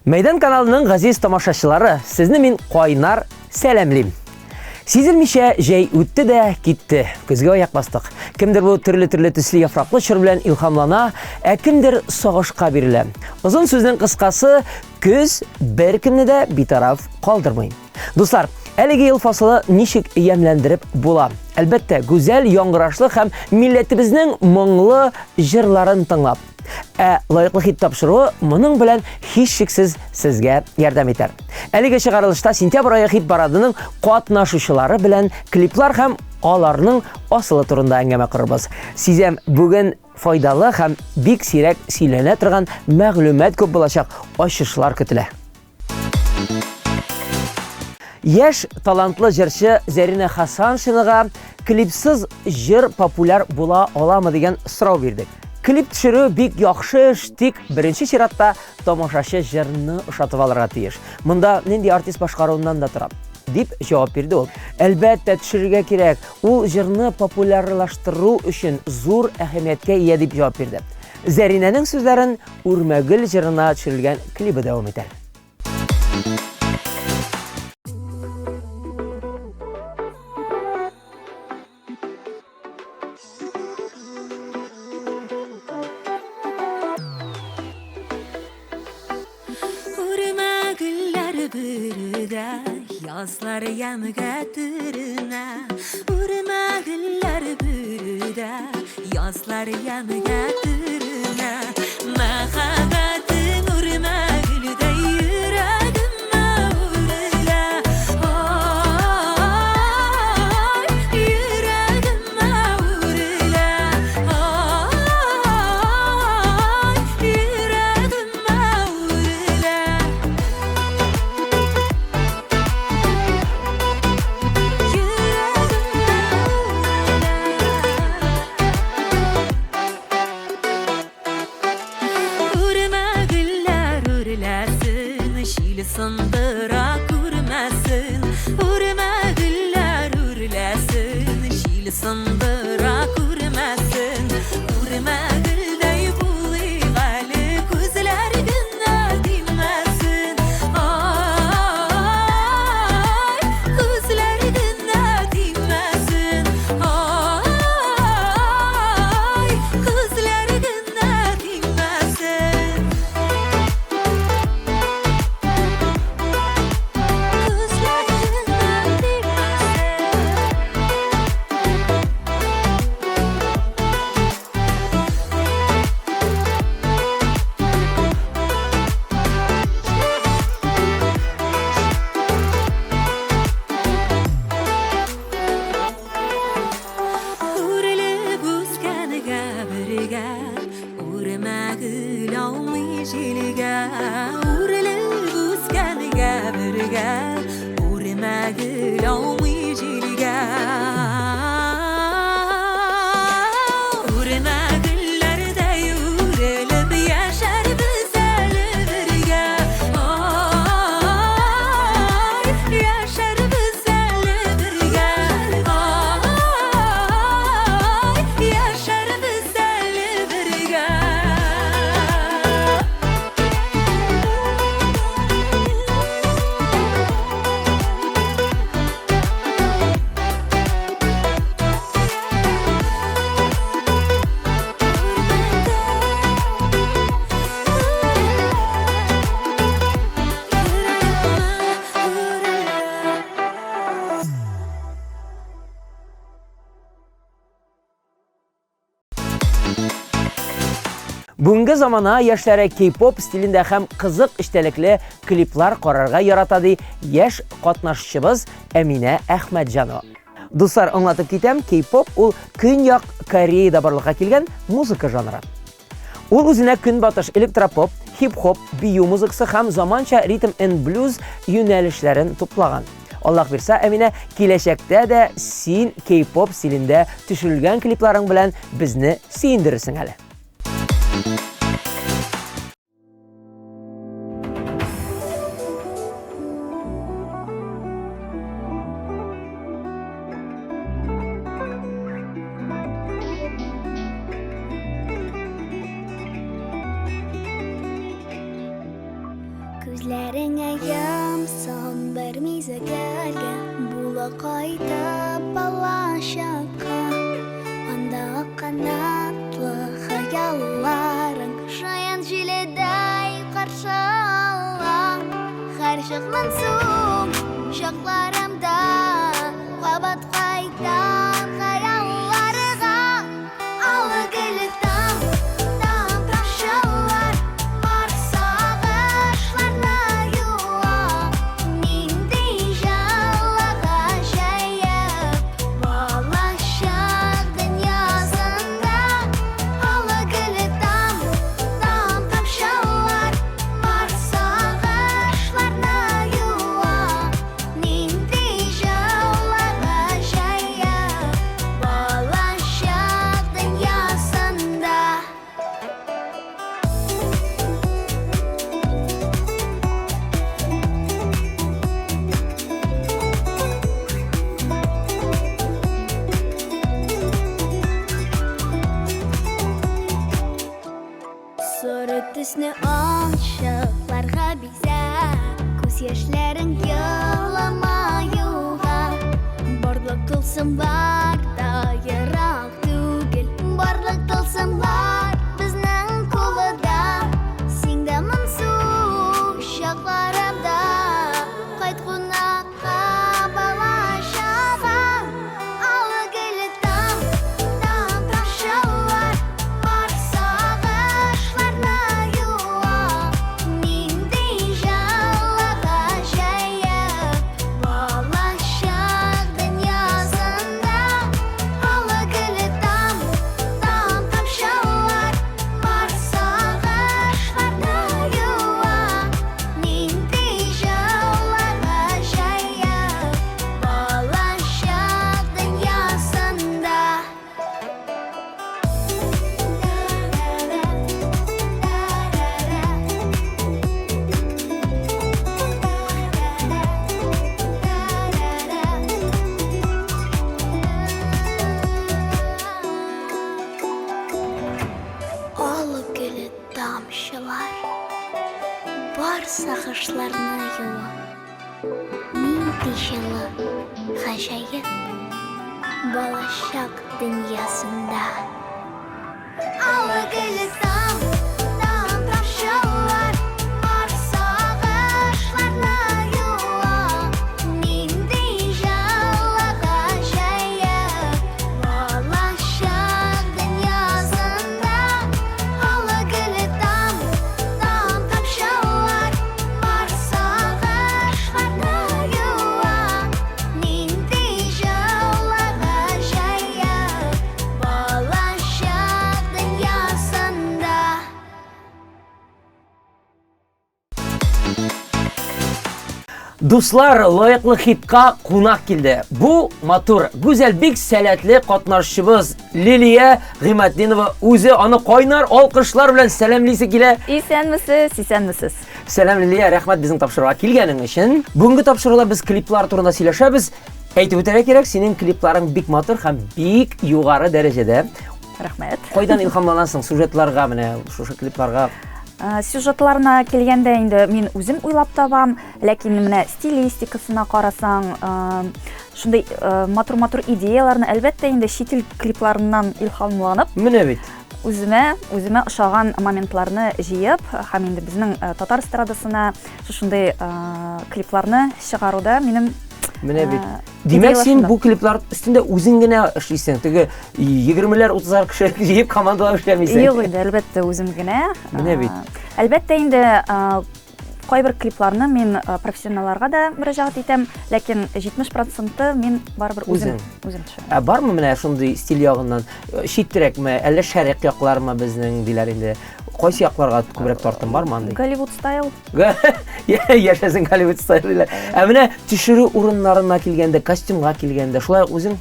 Мәйдан каналының газиз тамашачылары, сезне мин кайнар сәламлим. Сизелмичә җәй үтте дә китте. Көзгә аяк бастык. Кемдер бу төрле-төрле төсле яфраклы чор белән илһамлана, ә кемдер сагышка бирелә. Озын сүзнең кыскасы, көз беркемне дә битараф калдырмый. Дуслар, әлеге ел фасылы ничек ямьләндереп була? Әлбәттә, гүзәл яңгырашлы һәм милләтебезнең моңлы җырларын тыңлап. Ә лаеклы хит тапшыруы моның белән һичшиксез сезгә ярдәм итәр. Әлеге чыгарылышта сентябрь ае хит парадының катнашучылары белән клиплар һәм аларның асылы турында әңгәмә корырбыз. Сизәм, бүген файдалы һәм бик сирәк сөйләнә торган мәгълүмат күп булачак, ачышлар көтелә. Яшь талантлы җырчы Зәринә Хасаншинага клипсыз җыр популяр була аламы дигән сорау бирдек. Клип төшерү бик яхшы эш, тик беренче чиратта тамашачы җырны ошатып алырга тиеш. Монда нинди артист башкаруыннан да тора, дип җавап бирде ул. Әлбәттә, төшерергә кирәк. Ул җырны популярлаштыру өчен зур әһәмияткә ия, дип җавап бирде. Зәринәнең сүзләрен Үрмәгөл җырына төшерелгән клибы дәвам итә. Үрмә гөлләр бөредә, язлар ямьгә төренә. Үрмә гөлләр бөредә, язлар ямьгә төренә. Мәхәббәтең үрмә гөлдәй йөрәгемә үрелә. Ай, йөрәгемә үрелә. Ай, йөрәгемә үрелә. Йөрәгемә үрелә. Үрмә гөлләр үрләсен, җил сындыра күрмәсен. Үрмә гөлләр үрләсен, җил сындыра күрмәсен. Үрмә гөлдәй булыйк әле, күзләр генә тимәсен. Ай, күзләр генә тимәсен. Ай, күзләр генә тимәсен. Күзләр генә тимәсен. Үрелеп үскәнгә бергә, үрмә гөл аумый җилгә. Үрелеп үскәнгә бергә, үрмә гөл аумый җилгә. Үрмә гөлләрдәй үрелеп яшәрбез әле бергә. Ай, яшәрбез әле бергә. Ай, яшәрбез әле бергә. Бүгенге замана яшьләре кей-поп стилендә һәм кызык эчтәлекле клиплар карарга ярата, ди яшь катнашчыбыз Әминә Әхмәтҗанова. Дуслар, аңлатып китәм, кей-поп ул Көньяк Кореяда барлыкка килгән музыка жанры. Ул үзенә көнбатыш электропоп, хип-хоп, бию музыкасы һәм заманча ритм энд блюз юнәлешләрен туплаган. Аллаһ бирса, Әминә, киләчәктә дә син кей-поп стилендә төшерелгән клипларың белән безне сөендерерсең әле. Күзләреңә йомсам бер мизгелгә, Була кайтып балачакка. Анда канатлы хыялларың Шаян җиледәй каршы ала. Һәрчак моңсу чакларымда Кабат кайтам хыялларга. Аллы гөлле таң, таң тамчылар бар сагышларны юа. Нинди җылы гаҗәеп балачак дөньясында. Аллы гөлле таң, таң тамчылар бар сагышларны юа. Нинди җылы гаҗәеп Балачак дөньясында. Соры төсне ачыкларга бизәп, Күз яшьләрең еламаюга. Барлык тылсымлар да ерак түгел, Барлык тылсымлар безнең кулда. Син дә моңсу чакларымда Кайт кунакка балачага. Аллы гөлле таң, таң тамчылар бар сагышларны юа. Нинди җылы гаҗәеп балачак дөньясында. Аллы гөлле таң, таң тамчылар бар сагышларны юа. Нинди җылы гаҗәеп балачак дөньясында. Аллы гөлле тамчылар бар сагышларны юа. Нинди җылы, гаҗәеп балачак дөньясында. Аллы гөлле таң, таң тамчылар бар сагышларны юа. Нинди җылы гаҗәеп балачак дөньясында. Аллы гөлле таң, таң тамчылар бар сагышларны юа. Нинди җылы гаҗәеп балачак дөньясында. Дуслар, лаеклы хитка кунак килде. Бу матур, гүзәл, бик сәләтле катнашчыбыз Лилия Гыйматдинова үзе аны кайнар алкышлар белән сәламлисе килә. Исәнмесез, исәнмесез. Сәлам Лилия, рәхмәт безнең тапшыруга килгәнең өчен. Бүгенге тапшыруда без клиплар турында сөйләшәбез. Әйтеп үтәргә кирәк, синең клипларың бик матур һәм бик югары дәрәҗәдә. Рәхмәт. Кайдан илһамланасың сюжетларга, менә шушы клипларга? Сюжетларына килгәндә инде мин үзем уйлап табам, ләкин менә стилистикасына карасаң, шундый матур-матур идеяләрне, әлбәттә инде чит ил клипларыннан илһамланып, Менә бит. Үземә, үземә ошаган моментларны җыеп, һәм инде безнең татар эстрадасына шушындый клипларны чыгаруда минем Менә бит. Димәк, син бу клиплар өстендә үзең генә эшлисең. Теге 20-ләр, 30-лар кеше җыеп командалап эшләмисең. Юк инде, әлбәттә, үзем генә. Менә бит. Әлбәттә инде, кайбер клипларны мин профессионалларга да мөрәҗәгать итәм, ләкин 70 проценты мин барыбер үзем үзем төшерәм. Ә бармы менә шундый стиль ягыннан читрәкме, әллә шәрык яклармы безнең диләр инде? Кайсы якларга күбрәк тартым бармы андый? Голливуд стайл. Яшәсен Голливуд стайл диләр. Ә менә төшерү урыннарына килгәндә, костюмга килгәндә, шулай ук үзең?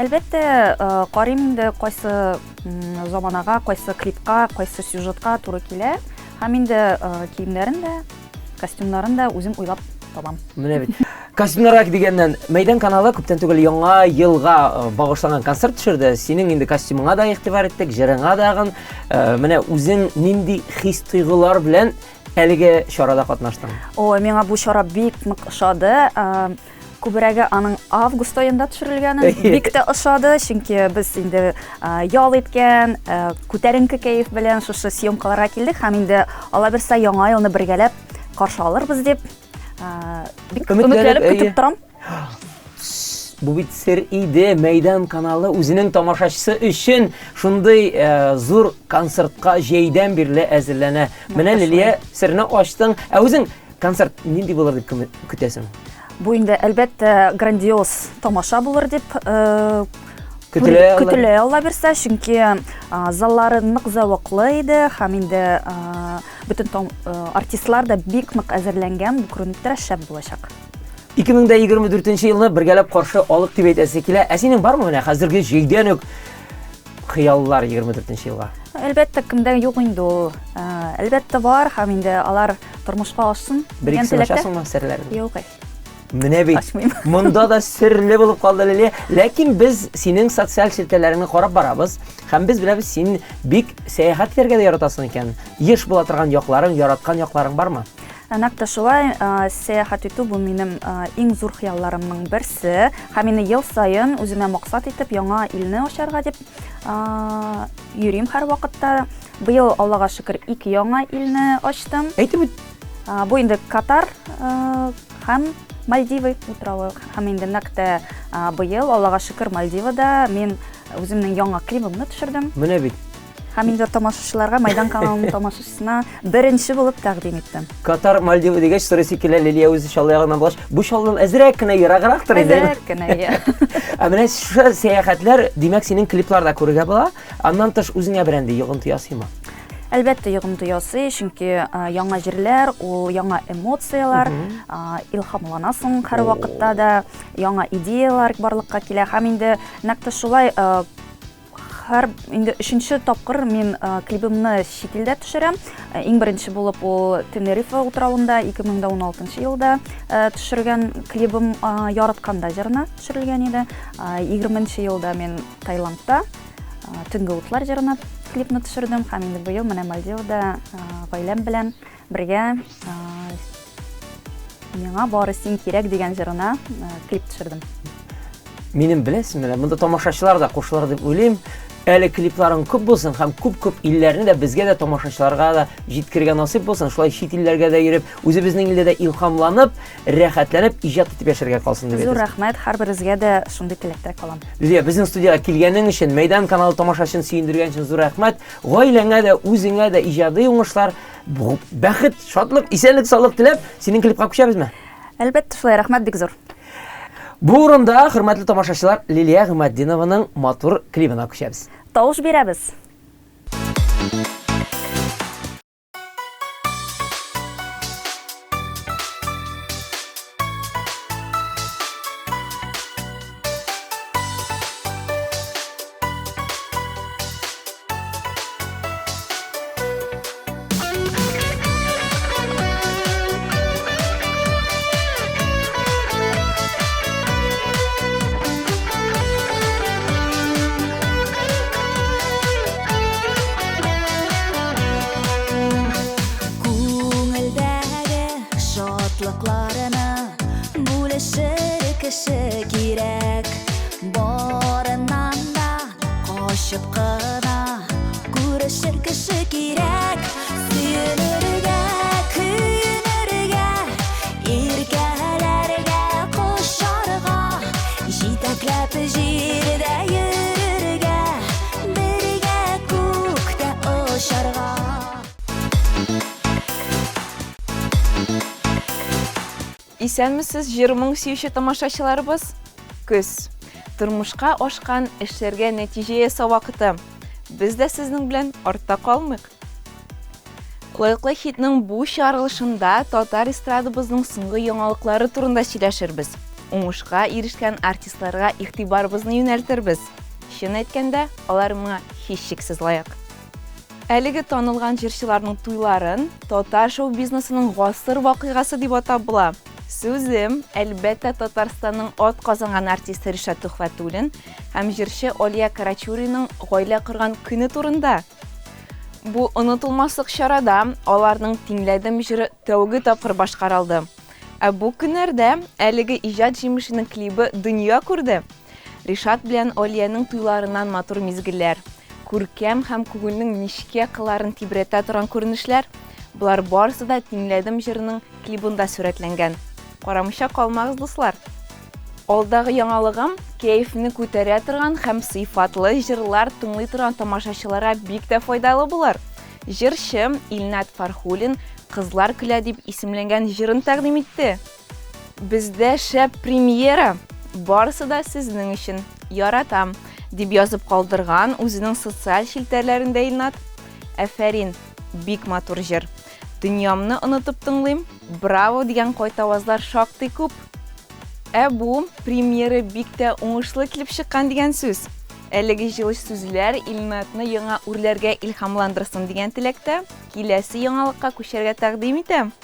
Әлбәттә, карыйм инде кайсы заманага, кайсы клипка, кайсы сюжетка туры килә. Һәм инде киемнәрен дә, костюмнарын да үзем уйлап табам. Менә бит. Костюмнарга дигәннән, Мәйдан каналы күптән түгел яңа елга багышланган концерт төшерде. Синең инде костюмыңа да игътибар иттек, җырыңа дагын. Менә үзең нинди хис-тойгылар белән әлеге чарада катнаштың? Ой, миңа бу чара бик нык ошады. Күбрәге аның август аенда төшерелгәне бик тә ошады, чөнки без инде ял иткән, күтәренке кәеф белән шушы съемкаларга килдек һәм инде алабирса яңа елны бергәләп каршы алырбыз дип бик өметләнеп көтеп торам. Бу бит сер иде. Мәйдан каналы үзенең тамашачысы өчен шундый э, зур концертка җәйдән бирле әзерләнә. Менә Лилия серне ачтың. Ә үзең концерт нинди булыр дип көтәсең? Бу инде әлбәттә грандиоз тамаша булыр дип э, көтелә, көтелә алла бирсә, чөнки э, заллары нык зәвыклы иде һәм инде э, бөтен артистлар да бик нык әзерләнгән, бу күренеп тора, шәп булачак. 2024 елны бергәләп каршы алык дип әйтәсе килә. Ә синең бармы менә хәзерге җәйдән үк хыяллар 24 елга? Әлбәттә, кемдә юк инде ул. Э, әлбәттә бар һәм инде алар тормышка ашсын. Бер икесен ачасыңмы серләрен? Юк. Менә бит. Ачмыйм. Монда да серле булып калды Лилия. Ләкин без синең социаль челтәрләреңне карап барабыз һәм без беләбез, син бик сәяхәт итәргә дә яратасың икән. Еш була торган якларың, яраткан якларың бармы? Нәкъ тә шулай, сәяхәт итү бу минем иң зур хыялларымның берсе. Һәм инде ел саен үземә максат итеп яңа илне ачарга дип йөрим һәрвакытта. Быел, Аллага шөкер, ике яңа илне ачтым. Әйтеп үт. Бу инде Катар һәм Мальдивы утравы. Һәм инде нәкъ тә быел, Аллага шөкер, Мальдивада мин үземнең яңа клибымны төшердем. Менә бит. Һәм инде тамашачыларга, Майдан каналының тамашачысына беренче булып тәкъдим иттем. Катар, Мальдивы дигәч, сорыйсы килә, Лилия үзе Чаллы ягыннан булгач, бу Чаллыдан әзрәк кенә ераграктыр инде. Әзрәк кенә, иә. Ә менә шушы сәяхәтләр, димәк, синең клипларда күрергә була. Аннан тыш үзеңә берәнди йогынты ясыймы? Әлбәттә, йогынты ясый, чөнки яңа җирләр, ул яңа эмоцияләр, илһамланасың һәрвакытта да, яңа идеяләр барлыкка килә һәм инде нәкъ тә шулай Һәр инде өченче тапкыр мин клибымны чит илдә төшерәм. Иң беренче булып ул Тенерифа утравында 2016 елда төшергән клибым Яратканда җырына төшерелгән иде. 20 елда мин Таиландта Төнге утлар җырына клипны төшердем һәм инде быел менә Мальдивада гаиләм белән бергә Миңа бары син кирәк дигән җырына клип төшердем. Минем беләсеңме, менә монда тамашачылар да кушылыр дип уйлыйм. Әле клипларың күп булсын һәм күп-күп илләрне дә безгә дә тамашачыларга да җиткерергә насыйп булсын. Шулай чит илләргә дә йөреп, үзебезнең илдә дә илһамланып, рәхәтләнеп иҗат итеп яшәргә калсын дип Зур рәхмәт, һәрберегезгә дә шундый теләктә калам. Лилия, безнең студиягә килгәнең өчен, Мәйдан каналы тамашачысын сөендергән өчен зур рәхмәт. Гаиләңә дә, үзеңә дә иҗади уңышлар, Бәхет, шатлык, исәнлек, саулык теләп, синең клипка күчәбезме? Әлбәттә, шулай, рәхмәт бик зур. Бу урында, хөрмәтле тамашачылар, Лилия Гыйматдинованың матур клибына күчәбез. Тавыш бирәбез. Күңелдәге шатлыкларны бүлешер кеше кирәк. Барыннан да Качып кына күрешер кеше кирәк. Сөенергә, көенергә, иркәләргә, кочарга, җитәкләп җирдә йөрергә, бергә күктә очарга. Исәнмесез, җыр-моң сөюче тамашачыларыбыз! Көз. Тормышка ашкан эшләргә нәтиҗә ясау вакыты. Без дә сезнең белән артта калмыйк. Лаеклы хитның бу чыгарылышында татар эстрадабызның соңгы яңалыклары турында сөйләшербез. Уңышка ирешкән артистларга игътибарыбызны юнәлтербез. Чын әйткәндә, алар моңа һичшиксез лаек. Әлеге танылган җырчыларның туйларын татар шоу-бизнесының гасыр вакыйгасы дип атап була. Сүзем, әлбәттә, Татарстанның ат казанган артисты Ришат Төхвәтуллин һәм җырчы Алия Карачуриның гаилә корган көне турында. Бу онытылмаслык чарада аларның Тиңләдем җыры тәүге тапкыр башкарылды. Ә бу көннәрдә әлеге иҗат җимешенең клибы дөнья күрде. Ришат белән Алиянең туйларыннан матур мизгелләр, күркәм һәм күңелнең нечкә кылларын тибрәтә торган күренешләр, болар барысы да Тиңләдем җырының клибында сурәтләнгән. Карамыйча калмагыз, дуслар! Алдагы яңалыгым кәефне күтәрә торган һәм сыйфатлы җырлар тыңлый торган тамашачыларга бик тә файдалы булыр. Җырчы Илнат Фархуллин Кызлар көлә дип исемләнгән җырын тәкъдим итте. Бездә шәп премьера! Барысы да сезнең өчен. Яратам, дип язып калдырган үзенең социаль челтәрләрендә Илнат. Әфәрин, бик матур җыр. Дөньямны онытып тыңлыйм. Браво дигән кайтавазлар шактый күп. Ә бу премьера бик тә уңышлы килеп чыккан дигән сүз. Әлеге җылы сүзләр Илнатны яңа үрләргә илһамландырсын дигән теләктә, киләсе яңалыкка күчәргә тәкъдим итәм.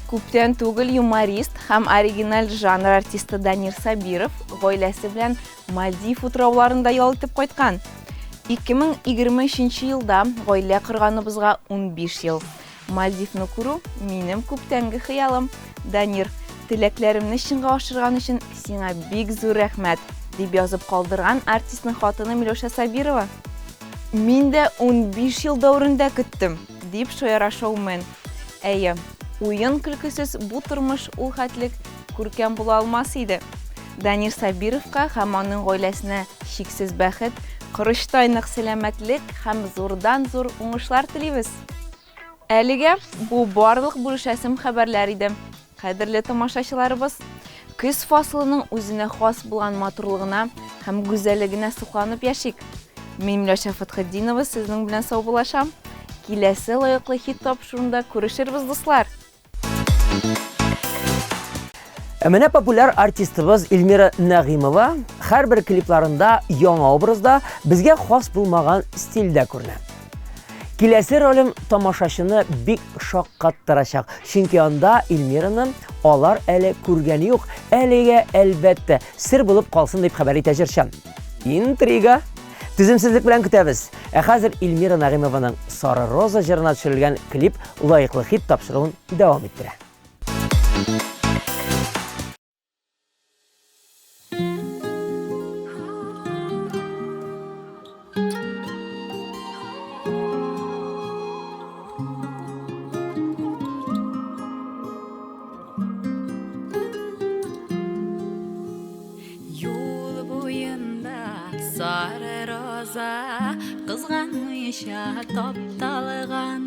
Күптән түгел юморист һәм оригиналь жанр артисты Данир Сабиров гаиләсе белән Мальдив утрауларында ял итеп кайткан. 2023 елда гаилә корганыбызга 15 ел. Мальдивны күрү, минем күптәнге хыялым. Данир, теләкләремне чынга ашырган өчен сиңа бик зур рәхмәт, дип язып калдырган артистның хатыны Миләүшә Сабирова. Мин дә 15 ел дәверендә көттем, дип шаяра шоумен. Әйе, уен-көлкесез бу тормыш ул хәтлек күркәм була алмас иде. Данир Сабировка һәм аның гаиләсенә чиксез бәхет, корычтай нык сәламәтлек һәм зурдан-зур уңышлар телибез! Әлегә бу барлык бүлешәсем хәбәрләр иде. Кадерле тамашачыларыбыз, көз фасылының үзенә хас булган матурлыгына һәм гүзәллегенә сокланып яшик. Мин Миләүшә Фәтхетдинова сезнең белән саубуллашам. Киләсе лаеклы хит тапшыруында күрешербез, дуслар! Ә менә популяр артистыбыз Эльмира Нәгыймова һәрбер клипларында яңа образда, безгә хас булмаган стильдә күренә. Киләсе ролем тамашачыны бик шаккаттырачак, чөнки анда Эльмираны алар әле күргәне юк, әлегә, әлбәттә, сер булып калсын дип хәбәр итә җырчы. Интрига! Түземсезлек белән көтәбез. Ә хәзер Эльмира Нәгыймованың Сары роза җырына төшерелгән клип лаеклы хит тапшыруын дәвам иттерә. Юл буенда сары роза кызганмыйча тапталган.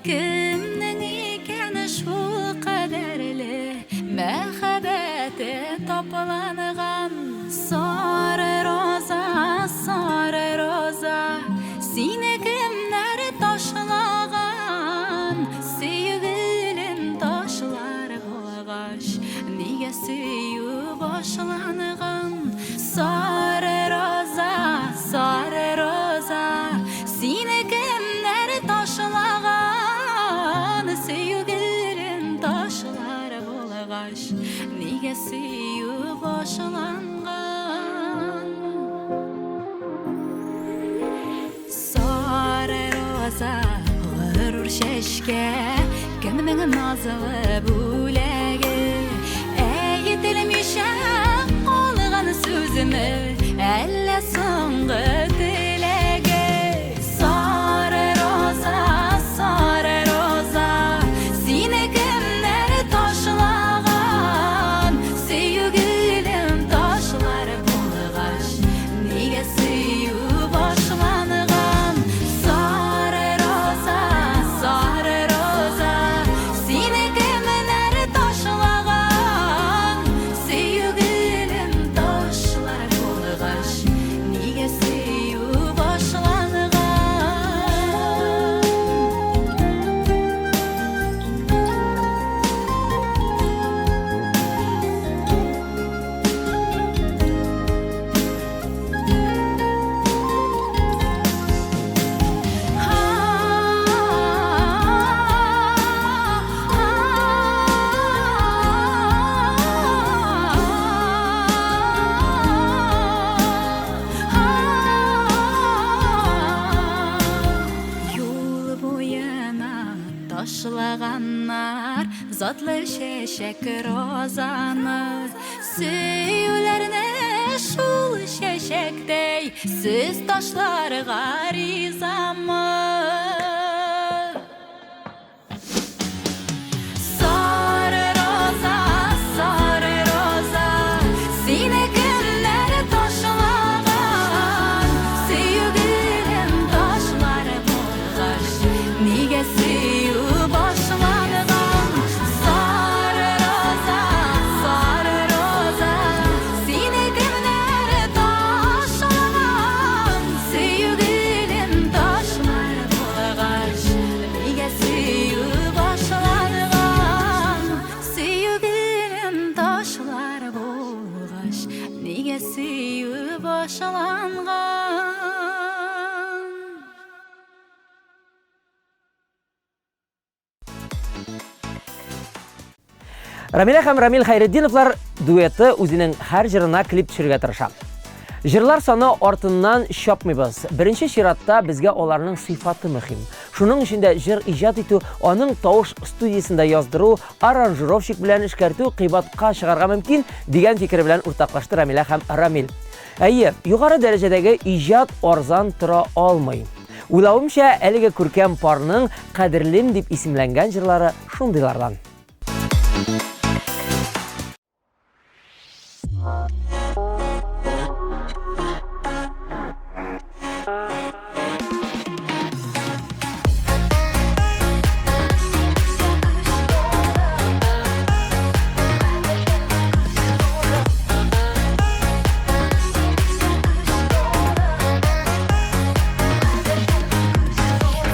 Кемнең икән шул кадәрле мәхәббәте тапланган? Сары роза, сары роза, сине кемнәр ташлаган? Сөю ташлар булгач, нигә сөю башланган? Сары роза, сары роза, сине кемнәр ташлаган? Сөю гөлен ташлар булгач, нигә сөю башланган? Сары роза, горур чәчкә, кемнең назлы бүләге? Әйтелмичә калган сүзме, әллә соңгы теләге? Сары роза, сары роза, сине кемнәр ташлаган? Сөю гөлем ташлар булгач, нигә сөю башланган? Сары роза, сары роза, сине кемнәр ташлаган? Сөю гөлем ташлар булгач, нигә сөю Ташлаганнар затлы чәчәк розаны. Сөюләрне шул чәчәктәй сез ташларга ризамы? Сары роза, сары роза, сине кемнәр ташлаган? Сөю гөлен ташлар булгач, нигә сөю башланган? Сары роза, сары роза, сине кемнәр ташлаган? Сөю гөлен ташлар булгач, нигә сөю башланган? Сөю гөлен ташлар булгач, нигә сөю башланган? Рамилә һәм Рамил Хәйретдиновлар дуэты үзенең һәр җырына клип төшерергә тырыша. Җырлар саны артыннан чапмыйбыз. Беренче чиратта безгә аларның сыйфаты мөһим. Шуның өчен дә җыр иҗат итү, аның тавыш студиясендә яздыру, аранжировщик белән эшкәртү кыйбатка чыгарга мөмкин, дигән фикере белән уртаклашты Рамилә һәм Рамил. Әйе, югары дәрәҗәдәге иҗат арзан тора алмый. Уйлавымча, әлеге күркәм парның Кадерлем дип исемләнгән җырлары шундыйлардан.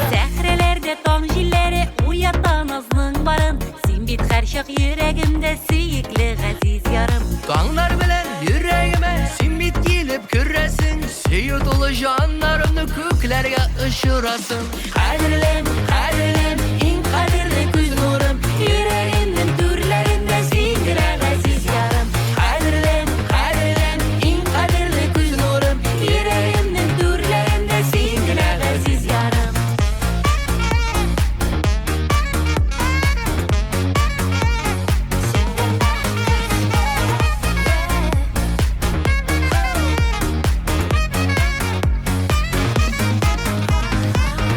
Сәхрәләрдә таң җилләре уята назның барын. Син бит һәрчак йөрәгемдә сөекле газиз ярым. Таңнар белән йөрәгемә син бит килеп керәсең, сөю тулы җаннарымны күкләргә очырасың. Кадерлем, кадерлем, иң кадерле күз нурым, йөрәгемнең түрләрендә син генә газиз ярым. Кадерлем, кадерлем, иң кадерле күз нурым, йөрәгемнең түрләрендә син генә газиз ярым.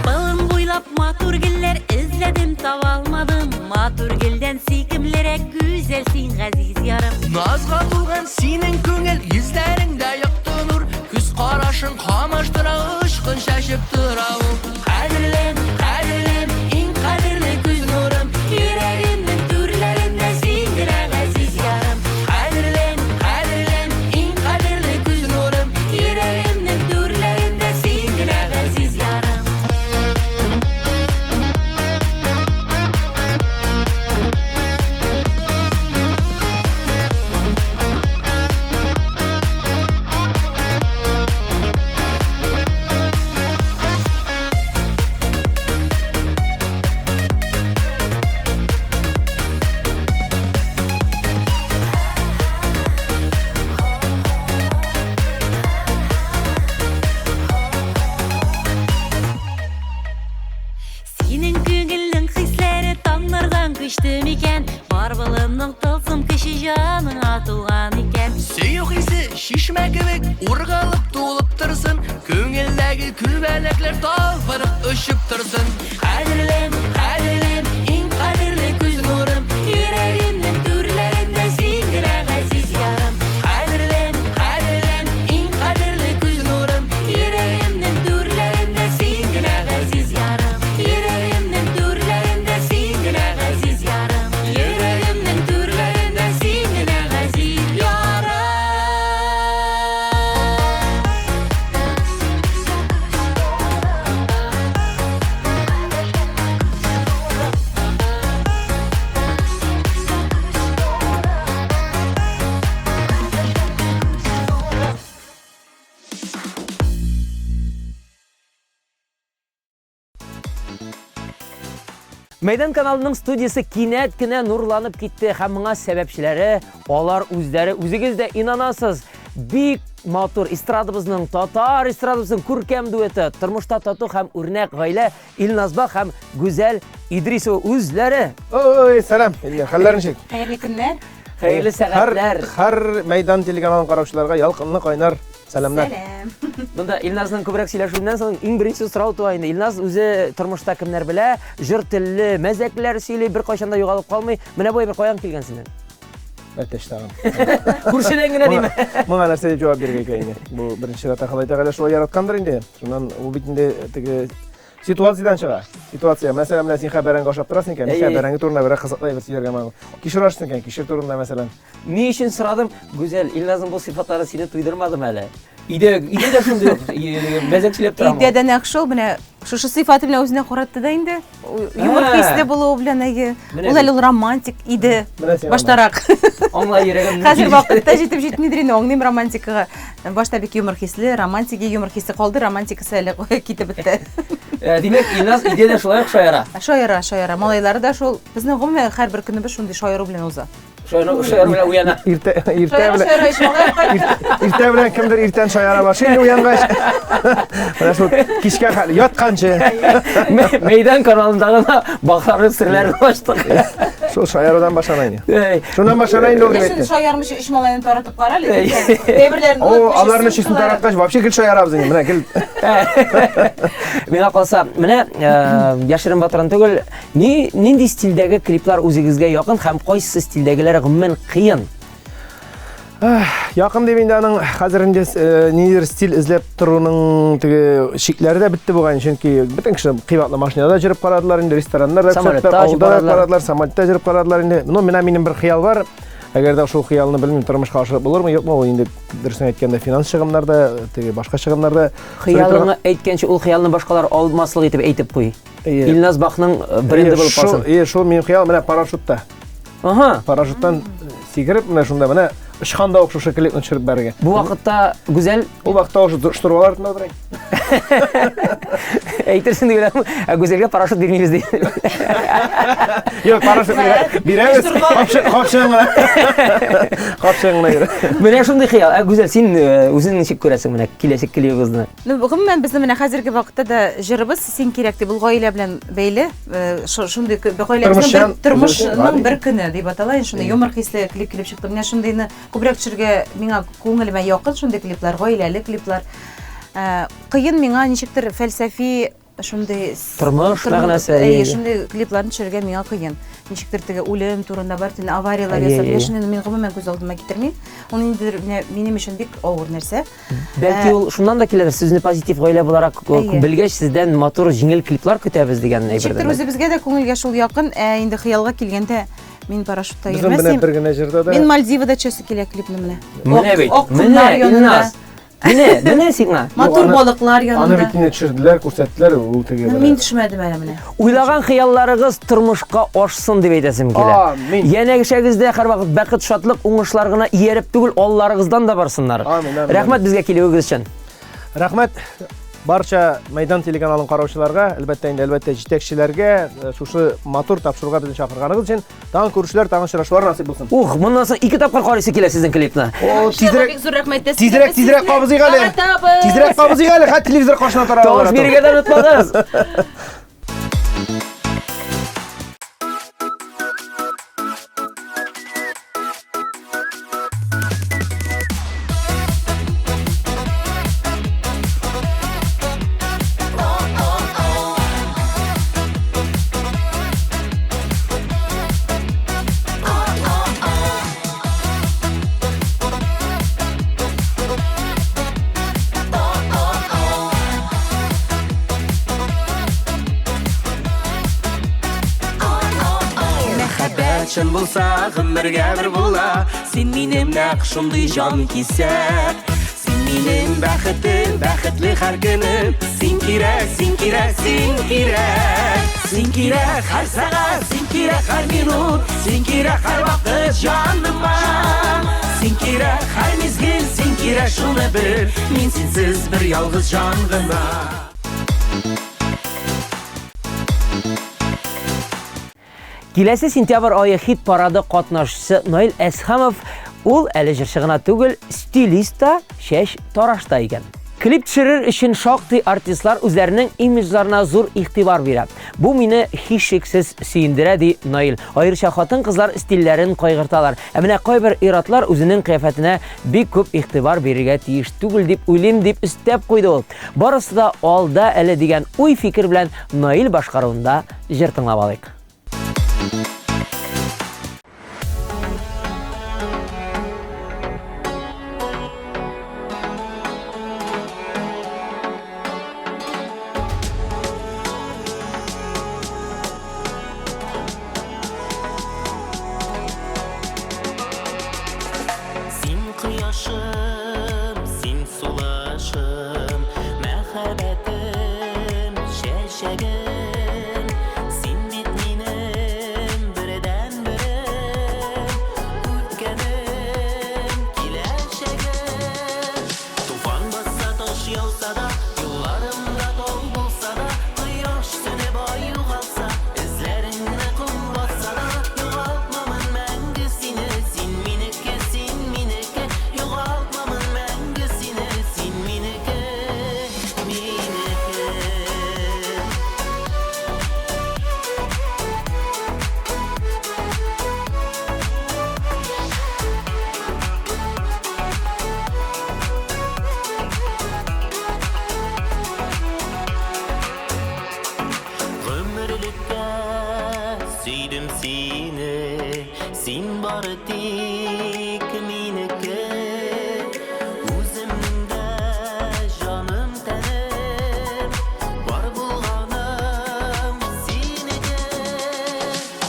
Болын буйлап матур гөлләр эзләдем, таба алмадым. Матур гөлдән сөйкемлерәк гүзәл син, газиз ярым. Назга тулган синең күңел, йөзләреңдә якты нур, күз карашың камаштыра, очкын чәчеп тора ул. Кадерлем, кадерлем, иң кадерле күз нурым, йөрәгемнең түрләрендә син генә газиз ярым. Кадерлем, кадерлем, иң кадерле күз нурым, йөрәгемнең түрләрендә син генә газиз ярым. Синең күңелнең хисләре таңнардан күчте микән? Бар болынның тылсым көче җаныңа тулган икән. Сөю хисе чишмә кебек ургалып тулып торсын, күңелдәге күбәләкләр талпынып очып торсын. Кадерлем, кадерлем, иң кадерле күз нурым, йөрәгемнең түрләрендә син генә газиз ярым. Кадерлем, кадерлем, иң кадерле күз нурым, йөрәгемнең түрләрендә син генә газиз ярым. Йөрәгемнең түрләрендә син генә газиз ярым. Йөрәгемнең түрләрендә син генә газиз ярым. Мәйдан каналының студиясе кинәт кенә нурланып китте һәм моңа сәбәпчеләре алар үзләре, үзегез дә инанасыз. бик матур эстрадабызның, татар эстрадабызның күркәм дуэты, тормышта тату һәм үрнәк гаилә Илназ Бах һәм Гүзәл Идрисова үзләре. Ой, сәлам, Илнар, хәлләр ничек? Хәерле көннәр. Хәерле сәгатьләр. Һәр мәйдан телеканалын караучыларга ялкынлы кайнар сәламнәр. Сәлам. Монда Илназның күбрәк сөйләшүеннән соң иң беренче сорау туа инде. Илназ үзе тормышта кемнәр белә, җыр телле, мәзәкләр сөйли, беркайчан да югалып калмый. Менә бу әйбер каян килгән синнән? Әтәч тагын. Күршедән генә димә. Моңа нәрсә дип җавап бирергә икән инде? Бу беренче чиратта Ходай Тәгалә шулай яраткандыр инде. Шуннан ул бит инде теге ситуациядән чыга. Ситуация. Мәсәлән, менә син хәзер бәрәңге ашап торасың икән, мин бәрәңге турында берәр кызыклы әйбер сөйләргә мөмкин. Кишер ашыйсың икән, кишер турында мәсәлән. Ни өчен сорадым? Гүзәл, Илназның бу сыйфатлары сине туйдырмадымы әле? Өйдә, өйдә дә шундый ук мәзәк сөйләп торамы? Өйдә дә нәкъ шул, менә шушы сыйфаты белән үзенә каратты да инде. Юмор хисле булуы белән әйе. Ул әле ул романтик иде баштарак. Аңла йөрәгем. Хәзер вакытта җитеп җитмидер инде, аңлыйм романтикага. Башта бик юмор хисле, романтик, юмор хисе калды, романтикасы әле китеп бетте. Э, димәк, Илназ өйдә дә шулай ук шаяра. Шаяра, шаяра. Малайлары да шул. Безнең гомумән һәрбер көнебез шундый шаяру белән уза. Шаяра шаяра белән уяна. Иртә иртә белән иртә белән кемдер иртән шаяра башлый инде уянгач. Менә шул кичкә хәл ятканчы. Мәйдан каналында гына бахларның серләрен ачтык. Шул шаярудан башлана инде. Шуннан башлана инде ул дип әйтте. Син шаярмыйча өч малайны таратып кара әле. Әйберләрен О, аларны өчесен тараткач, вообще гел шаярабыз инде. Менә гел. Миңа калса, менә яшерен батырын түгел, Ни, нинди стильдәге клиплар үзегезгә якын һәм кайсы стильдәгеләре гомумән кыен? Якын дип инде аның хәзер инде э, ниндидер стиль эзләп торуның теге чикләре дә бетте бугай, чөнки бөтен кеше кыйбатлы машинада йөреп карадылар инде, рестораннарда Самолетта йөреп авылда да карадылар, самолетта йөреп карадылар инде. Ну, менә минем бер хыял бар. Әгәр дә шул хыялны белмим, тормышка ашырып булырмы, юкмы, ул инде дөресен әйткәндә финанс чыгымнарда, теге башка чыгымнарда. Хыялыңны әйткәнче ул хыялны башкалар алмаслык итеп әйтеп куй. Илназ Бахның э, бренды булып калсын. Шул, шул минем хыял менә парашютта. Ага. Парашюттан сикереп менә шунда менә очканда ук шушы клипны төшереп бәрергә. Бу вакытта Гүзәл Ул вакытта уже штурвал артында утырайм. Әйтерсең дип уйладым, ә Гүзәлгә парашют бирмибез ди. Юк, парашют бирәбез. Капчыгын гына. Капчыгын гына бирә. Менә шундый хыял. Ә Гүзәл, син э, үзең ничек күрәсең менә киләчәк клибыбызны? Ну, гомумән, безнең менә хәзерге вакытта да җырыбыз Син кирәк дип, ул гаилә белән бәйле, э, шундый гаиләбезнең бер тормышның бер көне дип атала, инде шундый юмор хисле клип килеп чыкты. Менә шундыйны күбрәк төшергә миңа күңелемә якын шундый клиплар, гаиләле клиплар. Э, кыен миңа ничектер фәлсәфи шундый тормыш мәгънәсе, әйе, шундый клипларны төшерергә миңа кыен. Ничектер теге үлем турында бар, төн аварияләр ясап, менә шундыйны мин гомумән күз алдыма китермим. Ул ниндидер менә минем өчен бик авыр нәрсә. Бәлки ул шуннан да киләдер, сезне позитив гаилә буларак белгәч, сездән матур, җиңел клиплар көтәбез дигән әйбер. Ничектер үзебезгә дә күңелгә шул якын, ә инде хыялга килгәндә мин парашютта йөрмәс. Безнең бер генә җырда да. Мин Мальдивада төшәсе килә клипны менә. Менә бит. Менә Илназ. Менә, менә сиңа. Матур балыклар янында. Аны бит инде төшерделәр, күрсәттеләр, ул теге. Мин төшмәдем әле менә. Уйлаган хыялларыгыз тормышка ашсын дип әйтәсем килә. Амин. Янәшәгездә һәрвакыт бәхет, шатлык, уңышлар гына ияреп түгел, алларыгыздан да барсыннар. Амин, амин. Рәхмәт безгә килүегез өчен. Рәхмәт барча Мәйдан телеканалын караучыларга, әлбәттә инде, әлбәттә җитәкчеләргә э, шушы матур тапшыруга безне чакырганыгыз өчен. Тагын күрешүләр, тагын очрашулар насыйп булсын. Ух, моннан соң ике тапкыр карыйсы килә сезнең клипны. О, тизрәк, бик зур рәхмәт. Тизрәк, тизрәк кабызыйк әле. Тизрәк кабызыйк әле, хәтта телевизор каршына тора. Тавыш бирергә дә онытмагыз. Мәхәббәт чын булса, гомергә бер була. Син минем нәкъ шундый җан кисәк. Син минем бәхетем, бәхетле һәр көнем. Син кирәк, син кирәк, син кирәк. Син кирәк һәр сәгать, син кирәк һәр минут, син кирәк һәр вакыт җаныма. Син кирәк һәр мизгел, син кирәк шуны бел. Мин синсез бер ялгыз җан гына. Киләсе сентябрь ае хит парады катнашчысы Наил Әсхамов Ул әле җырчы гына түгел, стилист та, чәч тараш та икән. Клип төшерер өчен шактый артистлар үзләренең имиджларына зур игътибар бирә. Бу мине һичшиксез сөендерә, ди Наил. Аеруча хатын-кызлар стильләрен кайгырталар. Ә менә кайбер ир-атлар үзенең кыяфәтенә бик күп игътибар бирергә тиеш түгел дип уйлыйм, дип өстәп куйды ул. Барысы да алда әле дигән уй-фикер белән Наил башкаруында җыр тыңлап алыйк. Син кояшым, син сулышым, мәхәббәтем, чәчәгем. Син бит минем бердәнберем, үткәнем, киләчәгем. Туфан басса, таш яуса да, юлларымда тау булса да, кояш сүнеп, ай югалса, эзләреңне ком басса да, югалтмамын мәңге сине, син минеке, син минеке, югалтмамын мәңге сине, син минеке, минеке. Гомерлеккә сөйдем сине, син бары тик минеке. Үземнең дә җаным тәнем, бар булганым синеке.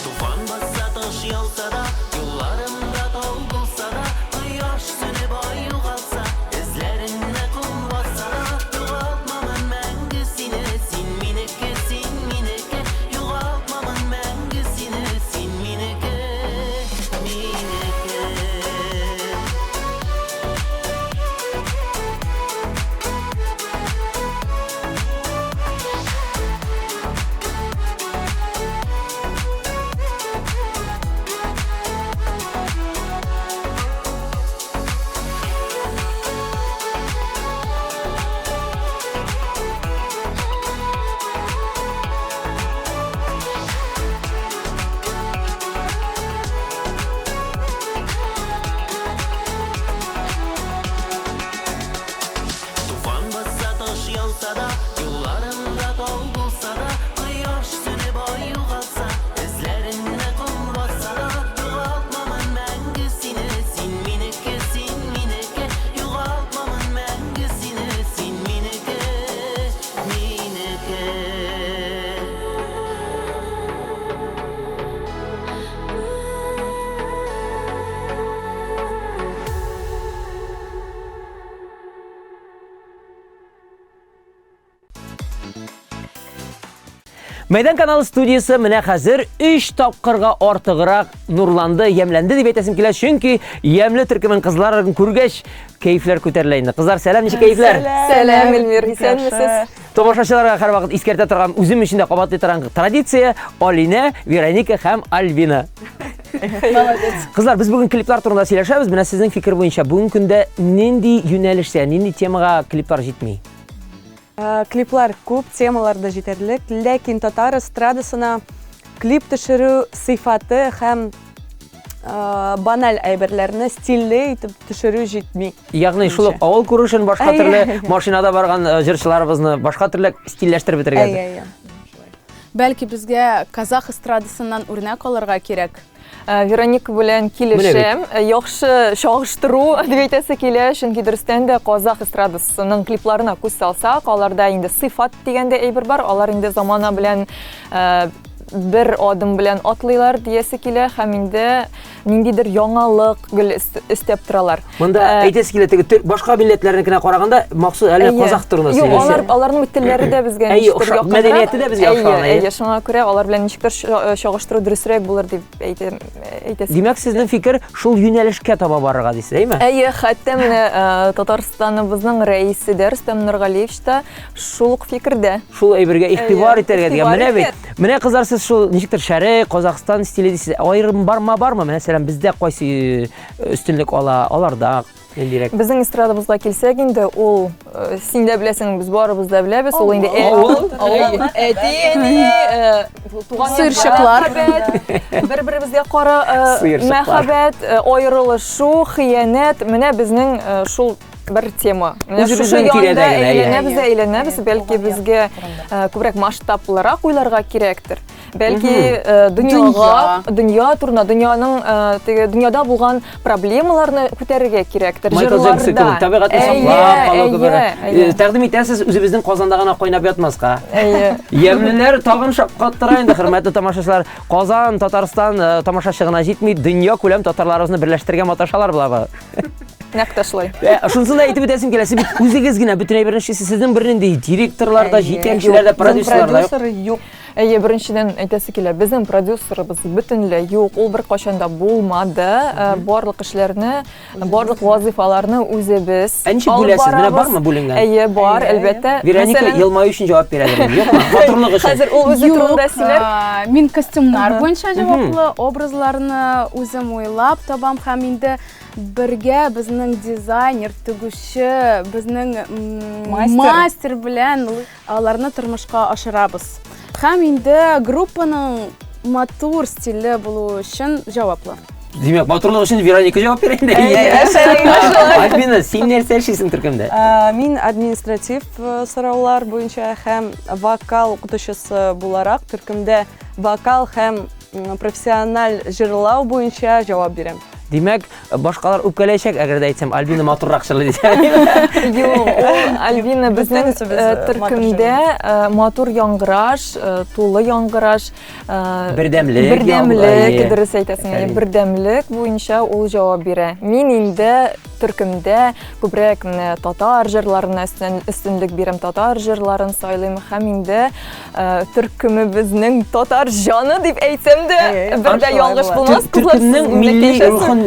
Туфан басса, таш яуса да, юлларымда тау булса да, кояш сүнеп, ай югалса, эзләреңне ком басса да, югалтмамын мәңге сине, син минеке, син минеке, югалтмамын мәңге сине, син минеке, минеке. Туфан басса, таш яуса да, юлларымда тау булса да, кояш сүнеп, ай югалса, эзләреңне ком басса да, югалтмамын мәңге сине, син минеке, син минеке, югалтмамын мәңге сине, син минеке, минеке. Мәйдан каналы студиясе менә хәзер 3 тапкырга артыграк нурланды, ямьләнде дип әйтәсем килә, чөнки ямьле төркемен кызларын күргәч, кәефләр күтәрелә инде. Кызлар, сәлам, ничек кәефләр? Сәлам, Эльмир, исәнмесез? Тамашачыларга һәрвакыт искәртә торган, үзем өчен дә кабатлый торган традиция Алинә, Вероника һәм Альбина. Молодец. Кызлар, без бүген клиплар турында сөйләшәбез. Менә сезнең фикер буенча бүгенге көндә нинди юнәлештә, нинди темага клиплар җитми? Э, клиплар күп, темалар да җитәрлек, ләкин татар эстрадасына клип төшерү сыйфаты һәм э, баналь әйберләрне стильле итеп төшерү җитми. Ягъни шул ук авыл күрүшен башка төрле машинада барган э, җырчыларыбызны башка төрле стильләштереп бетерергә. Әйе, әйе. Бәлки безгә казах эстрадасыннан үрнәк алырга кирәк? Э, Вероника белән килешәм. Э, яхшы чагыштыру дип әйтәсе килә, чөнки дөрестән дә казах эстрадасының клипларына күз салсак, аларда инде сыйфат дигән дә әйбер бар, алар инде замана белән э, бер адым белән атлыйлар диясе килә һәм инде ниндидер яңалык гел өстәп торалар. Монда ә, әйтәсе килә, теге башка милләтләрнекенә караганда махсус әле казах турында сөйләсе. Юк, алар аларның бит телләре дә безгә ничектер якынрак. Мәдәнияте дә безгә охшаган. Әйе, шуңа күрә алар белән ничектер чагыштыру дөресрәк булыр дип әйтәм, әйтәсе. Димәк, сезнең фикер шул юнәлешкә таба барырга дисез, әйме? Әйе, хәтта менә Татарстаныбызның рәисе дә Рөстәм Нургалиевич та шул ук фикердә. Шул әйбергә игътибар итәргә дигән. Менә бит. Менә кызлар сез шул ничектер шәрык, Казахстан стиле дисез. Аерым барма бармы? Мәсәлән, бездә кайсы э, өстенлек ала, аларда ниндирәк? Безнең эстрадабызга килсәк инде, ул э, син дә беләсең, без барыбыз да беләбез, ул инде Авыл. авыл, әти, әни, э, туган Сыерчыклар. Бер-беребезгә кара Сыерчыклар. мәхәббәт, аерылышу, хыянәт, менә безнең шул бер тема. Менә шушы Үзебезнең янда тирәдә генә, әйе. әйләнәбез дә әйләнәбез, бәлки безгә күбрәк масштаблырак уйларга кирәктер. Бәлки дөньяга, дөнья турында, дөньяның теге дөньяда булган проблемаларны күтәрергә кирәктер. Майкл Джексон кебек табигатьне саклап калу кебек. Тәкъдим итәсез үзебезнең Казанда гына кайнап ятмаска. Әйе. Ямьлеләр тагын шаккаттыра инде, хөрмәтле тамашачылар. Казан, Татарстан тамашачы гына җитми, дөнья күләм татарларыбызны берләштерергә маташалар болар. Нәкъ тә шулай. Шунысын да әйтеп үтәсем килә, сез бит үзегез генә бөтен әйберне эшлисез, сезнең бернинди директорлар да, җитәкчеләр дә, продюсерлар да юк. Продюсер юк. Әйе, беренчедән әйтәсе килә, безнең продюсерыбыз бөтенләй юк, ул беркайчан да булмады. Барлык эшләрне, барлык вазыйфаларны үзебез Ә ничек бүләсез? Менә бармы бүленгән? Әйе, бар, әлбәттә. Вероника елмаю өчен җавап бирәдер, юкмы? Матурлык өчен. Хәзер ул үзе турында сөйләр. Мин костюмнар буенча җаваплы, образларны үзем уйлап табам һәм инде бергә безнең дизайнер, тегүче, безнең мастер белән аларны тормышка ашырабыз. Һәм инде группаның матур стильле булуы өчен җаваплы. Димәк, матурлык өчен Вероника җавап бирә инде. Альбина, син нәрсә эшлисең төркемдә? Мин административ сораулар буенча һәм вокал укытучысы буларак төркемдә вокал һәм профессиональ җырлау буенча җавап бирәм. Димәк, башкалар үпкәләячәк, әгәр дә әйтсәм, Альбина матуррак җырлый дисәм. Юк, ул Альбина безнең төркемдә матур яңгыраш, тулы яңгыраш, бердәмлек, бердәмлек, дөрес әйтәсең, бердәмлек буенча ул җавап бирә. Мин инде төркемдә күбрәк менә татар җырларына өстенлек бирәм, татар җырларын сайлыйм һәм инде төркемебезнең татар җаны дип әйтсәм дә, бер дә ялгыш булмас. Төркемнең милли рухын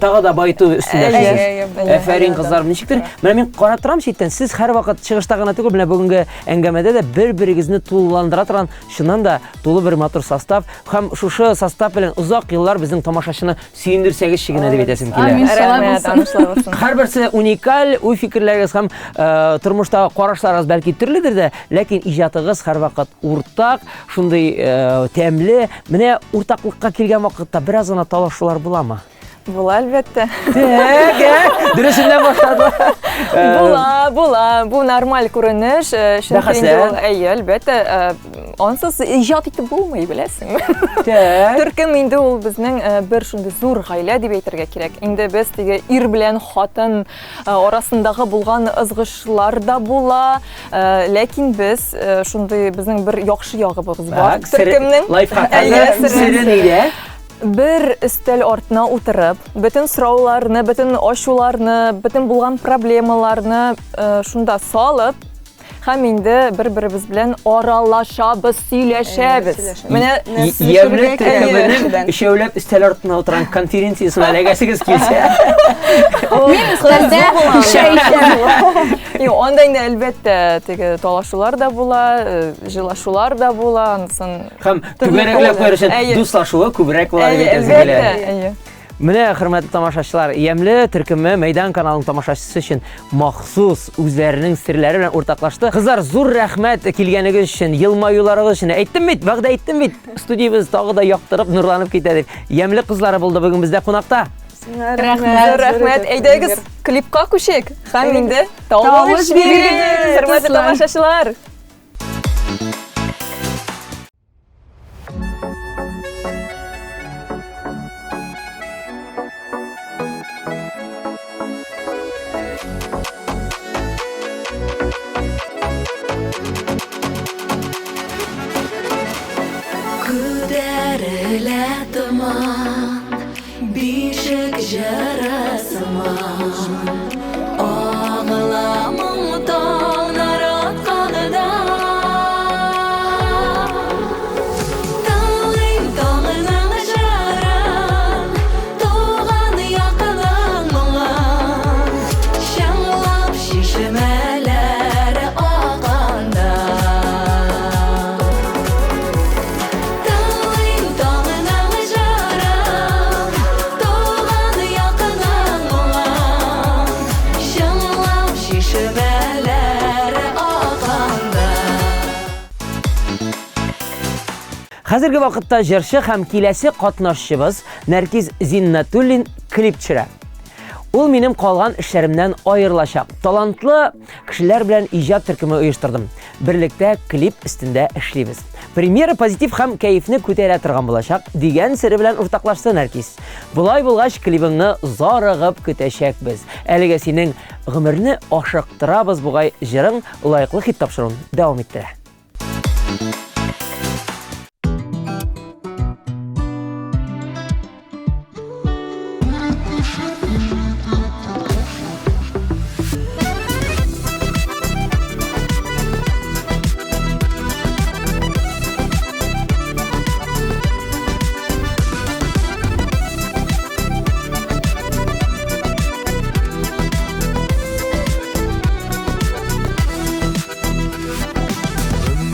тагы да баету өстендә эшлисез. Әфәрин, кызлар, ничектер. Менә мин карап торам читтән, сез һәрвакыт чыгышта гына түгел, менә бүгенге әңгәмәдә дә бер-берегезне тулыландыра торган, чыннан да тулы бер матур состав һәм шушы состав белән озак еллар безнең тамашачыны сөендерсәгезче генә дип әйтәсем килә. Амин, шулай булсын. Шулай булсын. Һәрберсе уникаль уй-фикерләрегез һәм э, тормыштагы карашларыгыз бәлки төрледер дә, ләкин иҗатыгыз һәрвакыт уртак, шундый э, тәмле. Менә уртаклыкка килгән вакытта бераз гына талашулар буламы? Була, әлбәттә. Так, ә? Дөресеннән башлады. Була, була. Бу нормаль күренеш. Чөнки инде ул, әйе, әлбәттә, ансыз иҗат итеп булмый, беләсеңме? Так. Төркем инде ул безнең бер шундый зур гаилә дип әйтергә кирәк. Инде без теге ир белән хатын арасындагы булган ызгышлар да була, ләкин без шундый безнең бер яхшы ягыбыз бар. Төркемнең. Лайфхак. Сере нидә? Бер өстәл артына утырып, бөтен сорауларны, бөтен ачуларны, бөтен булган проблемаларны шунда салып, һәм инде бер-беребез белән аралашабыз, сөйләшәбез. Менә Ямьле төркеменең өчәүләп өстәл артына утырган конференциясенә эләгәсегез килсә. Мин өстәлдә чәй эчәм. Юк, анда инде әлбәттә теге талашулар да була, җылашулар да була, анысын Һәм түгәрәкләп куяр өчен дуслашуы күбрәк була дип әйтәсем килә. Әлбәттә, әйе. Менә, хөрмәтле тамашачылар, Ямьле төркеме Мәйдан каналының тамашачысы өчен махсус үзләренең серләре белән уртаклашты. Кызлар, зур рәхмәт килгәнегез өчен, елмаюларыгыз өчен. Әйттем бит, вәгъдә иттем бит, студиябез тагы да яктырып, нурланып китә дип. Ямьле кызлары булды бүген бездә кунакта. Рәхмәт. Рәхмәт. Әйдәгез, клипка күчик. Һәм инде тавыш бирегез, хөрмәтле тамашачылар. Күтәрелә томан, бишек җыры сыман. Агыла моң таңнар атканда. Тыңлыйм таңның җырын, туган якның моңын. Чыңлап чишмәләр акканда. Хәзерге вакытта җырчы һәм киләсе катнашчыбыз Нәркиз Зиннатуллин клип төшерә. Ул минем калган эшләремнән аерылачак. Талантлы кешеләр белән иҗат төркеме оештырдым. Берлектә клип өстендә эшлибез. Премьера позитив һәм кәефне күтәрә торган булачак, дигән сере белән уртаклашты Нәркиз. Болай булгач, клибыңны зарыгып көтәчәкбез. Әлегә синең Гомерне ашыктырабыз бугай җырың лаеклы хит тапшыруын дәвам иттерә.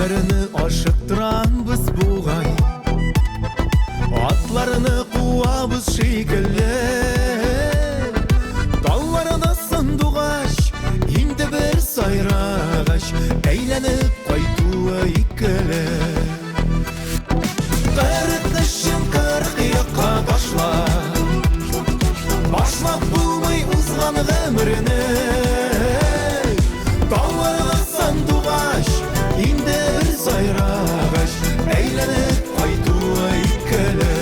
Гомерне ашыктырабыз бугай, Атларны куабыз шикелле. Талларда сандугач, инде бер сайрагач, Әйләнеп кайтуы икеле. 40 эшен 40 якка ташла, Башлап булмый узган гомерне. Тауларда сандугач, инде бер сайрагач, Әйләнеп кайтуы икеле.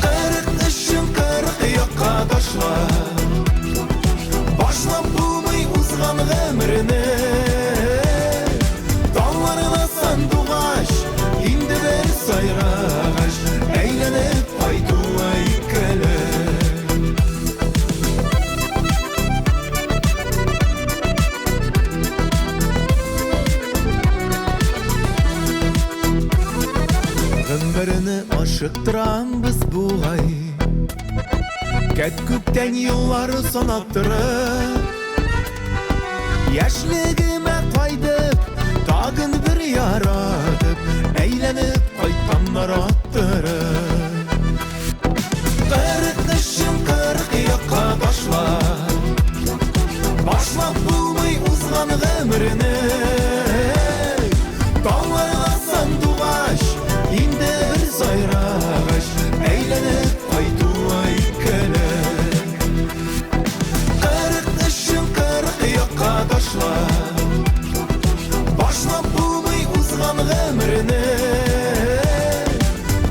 40 эшен 40 якка ташла, Башлап булмый узган гомерне. Тауларда сандугач, инде бер сайрагач, Әйләнеп кайтуы икеле. Гомерне ашыктырабыз бугай, Кәт күктән еллар санап торып. Яшьлегемә кайтып, тагын бер яратып, Әйләнеп кайтканнар аттырып. 40 эшен 40 якка ташла, Башлап булмый узган гомерне. Тауларда сандугач, инде бер сайрагач, Әйләнеп кайтуы икеле. 40 эшен 40 якка ташла, Башлап булмый узган гомерне.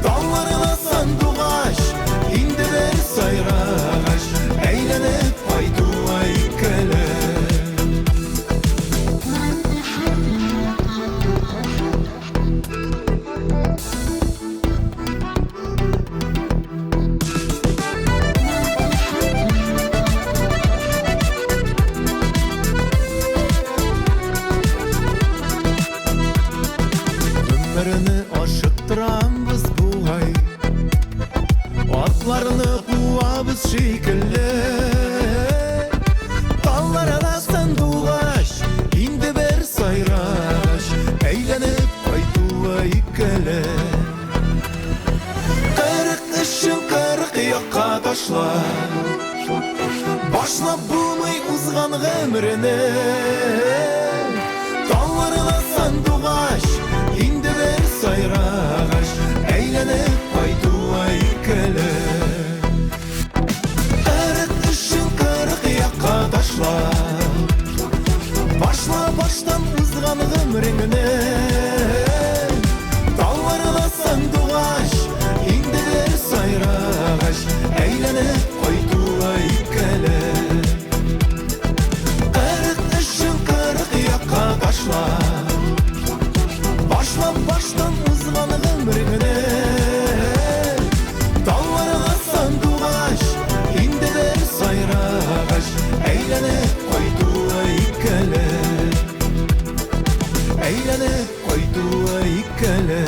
Тауларда сандугач, инде бер сайрагач, Әйләнеп кайтуы икеле. Гомерне ашыктырабыз бугай, Атларны куабыз шикелле. Талларда сандугач, инде бер сайрагач, Әйләнеп кайтуы икеле. 40 эшен 40 якка ташла, Башлап булмый узган гомерне. Тауларда сандугач, инде бер сайрагач, Әйләнеп кайтуы икеле. 40 эшен 40 якка ташла, Башла баштан узган гомереңне. Тауларда сандугач, инде бер сайрагач, Әйләнеп кайтуы икеле. 40 эшен 40 якка ташла, Башлап баштан узган гомереңне. Тауларда сандугач, инде бер сайрагач, Әйләнеп кайтуы икеле. Әйләнеп кайтуы икеле.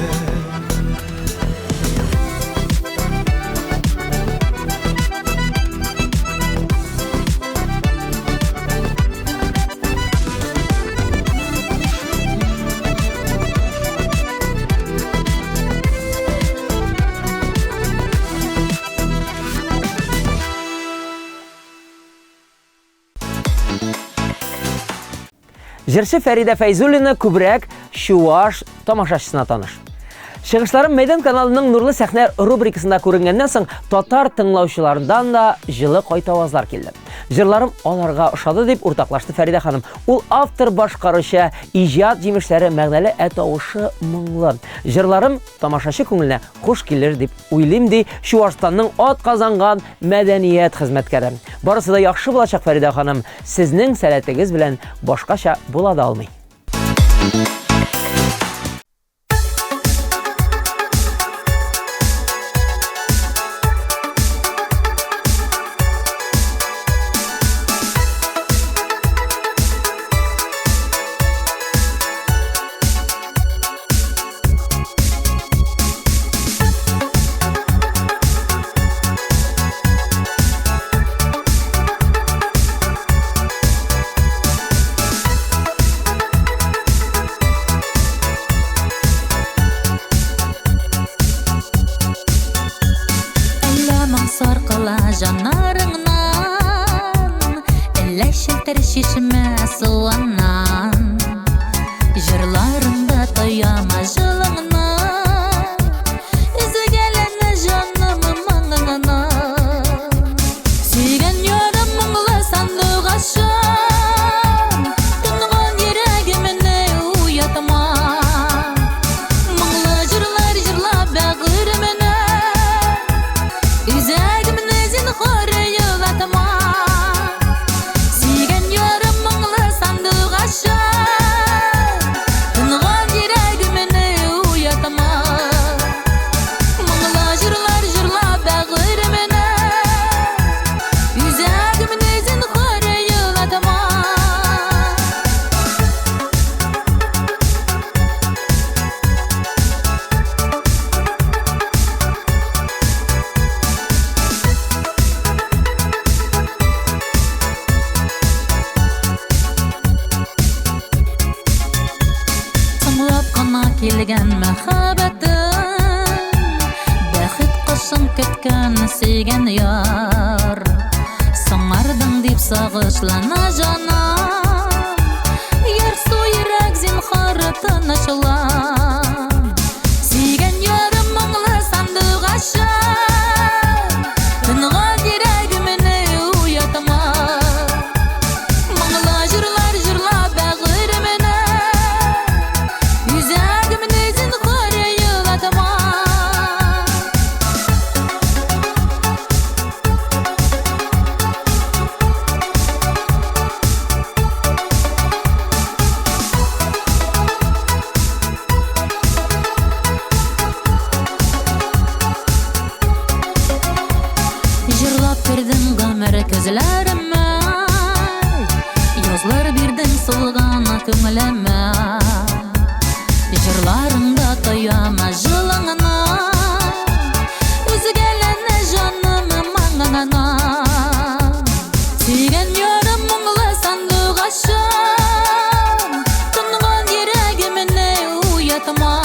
Җырчы Фәридә Фәйзуллина күбрәк чуаш тамашачысына таныш. Чыгышларым Мәйдан каналының Нурлы сәхнә рубрикасында күренгәннән соң татар тыңлаучылардан да җылы кайтавазлар килде. Җырларым аларга ошады дип уртаклашты Фәридә ханым. Ул автор башкаручы, иҗат җимешләре мәгънәле, ә тавышы моңлы. Җырларым тамашачы күңеленә хуш килер дип уйлыйм, ди Чуашстанның атказанган мәдәният хезмәткәре. Барысы да яхшы булачак, Фәридә ханым. Сезнең сәләтегез белән башкача була да алмый. Әллә моң саркыла жанарыңнан, Әллә челтер чишмә суыннан. Җырларыңда тояма җылыңны, Өзгәләнә җаным моңыңны. Сөйгән ярым моңлы сандугачым, Тынган йөрәгемне уятма. Моңлы җырлар җырлап бәгыремне, Үзәгемне зинһар елатма. Сөйгән ярым моңлы сандугачым, Тынган йөрәгемне уятма. Моңлы җырлар җырлап бәгыремне, Үзәгемне зинһар елатма. Соңлап кына килгән мәхәббәтем, Бәхет кошын көткән сөйгән яр. Соңардың дип сагышлана җаным, Ярсу йөрәк зинһар тынычлан. Сөйгән ярым моңлы сандугачым, Тынган йөрәгемне уятма. Моңлы җырлар җырлап бәгыремне, Үзәгемне зинһар елатма. Җырлап кердең гомер көзләремә, Язлар бирдең сулган күңелемә. Җырларыңда тояма җылыңны, Өзгәләнә җаным моңыңны. Сөйгән ярым моңлы сандугачым, Тынган йөрәгемне уятма.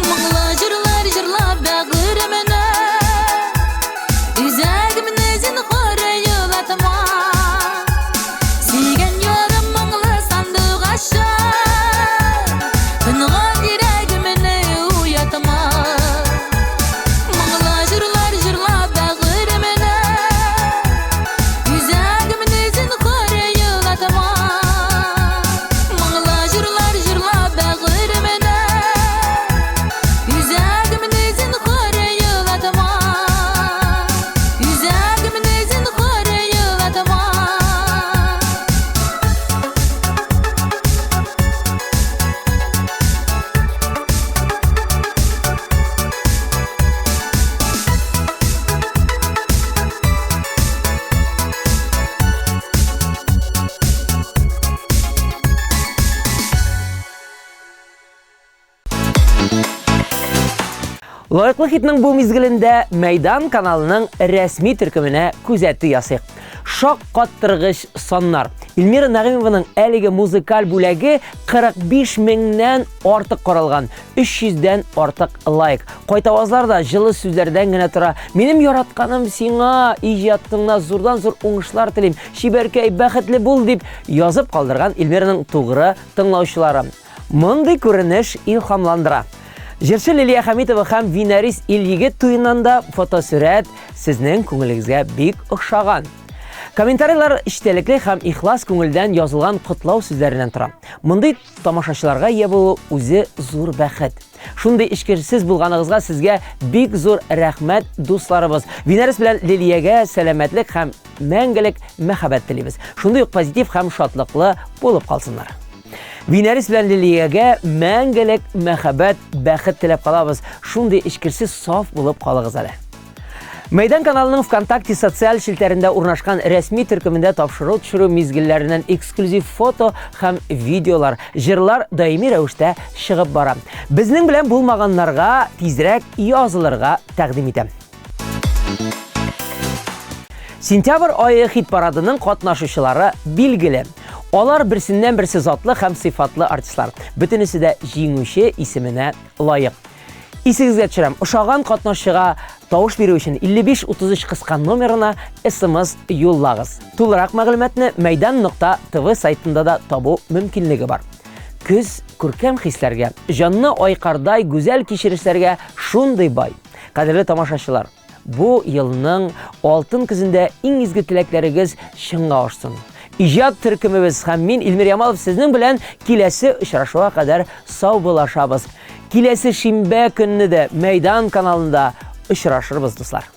Моңлы җырлар җырлап бәгыремне, Үзәгемне зинһар елатма. Сөйгән ярым моңлы сандугачым, Тынган йөрәгемне уятма. Моңлы җырлар җырлап бәгыремне, Үзәгемне зинһар елатма. Моңлы җырлар җырлап бәгыремне, Үзәгемне зинһар елатма. Үзәгемне зинһар елатма. Лаеклы хитның бу мизгелендә Мәйдан каналының рәсми төркеменә күзәтү ясыйк. Шаккаттыргыч саннар. Эльмира Нәгыймованың әлеге музыкаль бүләге 45 меңнән артык каралган, 300 дән артык лайк. Кайтавазлар да җылы сүзләрдән генә тора. Минем яратканым сиңа, иҗатыңда зурдан-зур уңышлар телим. Чибәркәй, бәхетле бул дип язып калдырган Эльмираның тугры тыңлаучылары. Мондый күренеш илһамландыра. Җырчы Лилия Хәмитова һәм Винарис Ильегет туеннан да фотосурәт сезнең күңелегезгә бик охшаган. Комментарийлар эчтәлекле һәм ихлас күңелдән язылган котлау сүзләреннән тора. Мондый тамашачыларга ия булу үзе зур бәхет. Шундый эчкерсез булганыгызга сезгә бик зур рәхмәт, дусларыбыз. Винарис белән Лилиягә сәламәтлек һәм мәңгелек мәхәббәт телибез. Шундый ук позитив һәм шатлыклы булып калсыннар. Винәрис белән Лилиягә мәңгелек мәхәббәт, бәхет теләп калабыз. Шундый эчкерсез саф булып калыгыз әле. Мәйдан каналының ВКонтакте социаль челтәрендә урнашкан рәсми төркемендә тапшыру төшерү мизгелләреннән эксклюзив фото һәм видеолар, җырлар даими рәвештә чыгып бара. Безнең белән булмаганнарга тизрәк язылырга тәкъдим итәм. Сентябрь ае хит-парадының катнашучылары билгеле. Алар берсеннән-берсе затлы һәм сыйфатлы артистлар. Бөтенесе дә җиңүче исеменә лаек. Исегезгә төшерәм, ошаган катнашчыга тавыш бирү өчен 5533 кыска номерына SMS юллагыз. Тулырак мәгълүматны мәйдан.тв сайтында да табу мөмкинлеге бар. Көз күркәм хисләргә, җанны айкардай гүзәл кичерешләргә шундый бай. Кадерле тамашачылар, бу елның алтын көзендә иң изге теләкләрегез чынга ашсын. Иҗат төркемебез һәм мин Илмир Ямалов сезнең белән киләсе очрашуга кадәр саубуллашабыз. Киләсе шимбә көнне дә Мәйдан каналында очрашырбыз, дуслар.